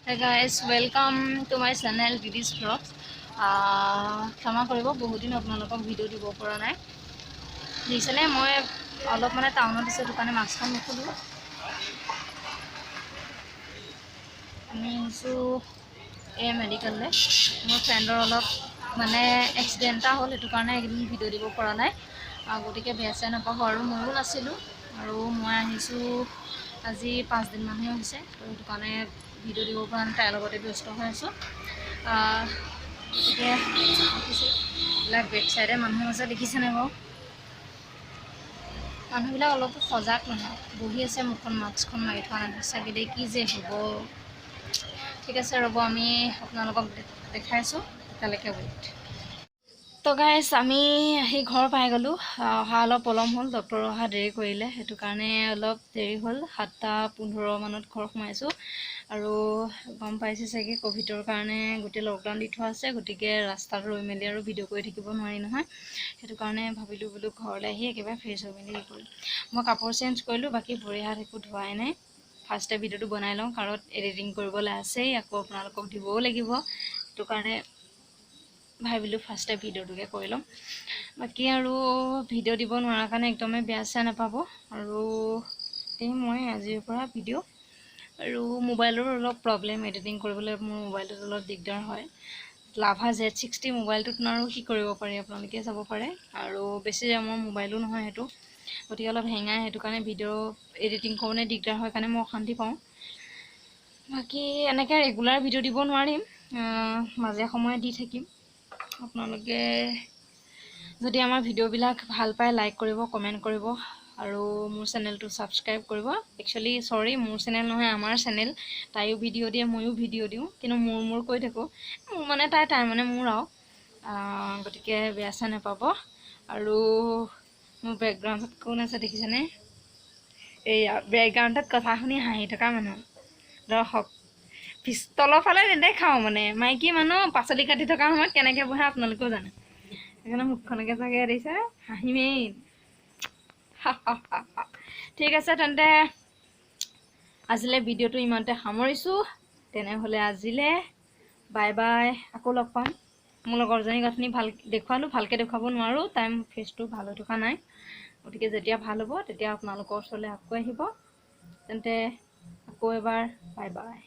Hey guys, welcome to my channel Didi's Vlogs. ক্ষমা কৰিব, বহুত দিন আপোনালোকক ভিডিঅ' দিব পৰা নাই। দেখিছেনে, মই অলপ মানে টাউনত আছোঁ, সেইটো কাৰণে মাস্কখন নোখোলোঁ। আমি আহিছোঁ এই মেডিকেললৈ। মোৰ ফ্ৰেণ্ডৰ অলপ মানে এক্সিডেণ্ট এটা হ'ল, সেইটো কাৰণে এইকেইদিন ভিডিঅ' দিব পৰা নাই। গতিকে বেয়া চেয়া নাপাব। আৰু ময়ো নাছিলোঁ আৰু মই আহিছোঁ আজি 5 দিনমানহে হৈছে। তো সেইটো কাৰণে ভিডিঅ' দিব পৰা নাই, তাইৰ লগতে ব্যস্ত হৈ আছোঁ। গতিকে দেখিছে, এইবিলাক বেক চাইডে মানুহ আছে, দেখিছেনে বাৰু? মানুহবিলাক অলপো সজাগ নহয়, বহি আছে, মুখখন মাস্কখন মাৰি থোৱা নাই। সঁচাকৈ দেই, কি যে হ'ব! ঠিক আছে, ৰ'ব, আমি আপোনালোকক দেখাইছোঁ, এতিয়ালৈকে ৱেইট। তো গাইজ, আমি আহি ঘৰ পাই গ'লোঁ। অহা অলপ পলম হ'ল, ডক্টৰ অহা দেৰি কৰিলে, সেইটো কাৰণে অলপ দেৰি হ'ল। 7টা 15 মানত ঘৰ সোমাইছোঁ। আৰু গম পাইছে চাগে, ক'ভিডৰ কাৰণে গোটেই লকডাউন দি থোৱা আছে। গতিকে ৰাস্তাত ৰৈ মেলি আৰু ভিডিঅ' কৰি থাকিব নোৱাৰি নহয়। সেইটো কাৰণে ভাবিলোঁ বোলো ঘৰলৈ আহি একেবাৰে ফ্ৰেছ হৈ মেলি হেৰি কৰিম। মই কাপোৰ চেঞ্জ কৰিলোঁ, বাকী ভৰি হাত একো ধোৱাই নাই। ফাৰ্ষ্টে ভিডিঅ'টো বনাই লওঁ, কাৰণ এডিটিং কৰিবলৈ আছেই, আকৌ আপোনালোকক দিবও লাগিব। সেইটো কাৰণে ভাবিলোঁ ফাৰ্ষ্টে ভিডিঅ'টোকে কৰি ল'ম। বাকী আৰু ভিডিঅ' দিব নোৱাৰাৰ কাৰণে একদমেই বেয়া চেয়া নাপাব। আৰু এই মই আজিৰ পৰা ভিডিঅ' আৰু মোবাইলৰো অলপ প্ৰব্লেম, এডিটিং কৰিবলৈ মোৰ মোবাইলটোত অলপ দিগদাৰ হয়। লাভা জেড 60 মোবাইলটোত আৰু কি কৰিব পাৰি, আপোনালোকে চাব পাৰে। আৰু বেছি ৰেমৰ মোবাইলো নহয় সেইটো, গতিকে অলপ হেঙাই। সেইটো কাৰণে ভিডিঅ' এডিটিং কৰোঁতে দিগদাৰ হয় কাৰণে মই অশান্তি পাওঁ। বাকী এনেকৈ ৰেগুলাৰ ভিডিঅ' দিব নোৱাৰিম, মাজে সময়ে দি থাকিম। আপোনালোকে যদি আমাৰ ভিডিঅ'বিলাক ভাল পায়, লাইক কৰিব, কমেণ্ট কৰিব আৰু মোৰ চেনেলটো ছাবস্ক্ৰাইব কৰিব। একচুৱেলি চৰি, মোৰ চেনেল নহয়, আমাৰ চেনেল। তাইও ভিডিঅ' দিয়ে, ময়ো ভিডিঅ' দিওঁ, কিন্তু মোৰ মোৰ কৈ থাকোঁ। মোৰ মানে তাই, তাই মানে মোৰ আৰু। গতিকে বেয়া চেয়া নাপাব। আৰু মোৰ বেকগ্ৰাউণ্ডত কোন আছে দেখিছেনে? এইয়া বেকগ্ৰাউণ্ডত কথা শুনি হাঁহি থকা মানুহ। দৰ্শক, পিছতলৰ ফালে নেদেখাওঁ, মানে মাইকী মানুহ পাচলি কাটি থকা সময়ত কেনেকৈ বহে আপোনালোকেও জানে। সেইকাৰণে মুখখনকে চাগে দিছে, হাঁহিমেই। ঠিক আছে তেন্তে, আজিলৈ ভিডিঅ'টো ইমানতে সামৰিছোঁ। তেনেহ'লে আজিলৈ বাই বাই, আকৌ লগ পাম। মোৰ লগৰজনীক অথনি ভাল দেখুৱালোঁ, ভালকৈ দেখুৱাব নোৱাৰোঁ, তাইৰ ফেচটো ভাল হৈ থকা নাই। গতিকে যেতিয়া ভাল হ'ব, তেতিয়া আপোনালোকৰ ওচৰলৈ আকৌ আহিব। তেন্তে আকৌ এবাৰ বাই বাই।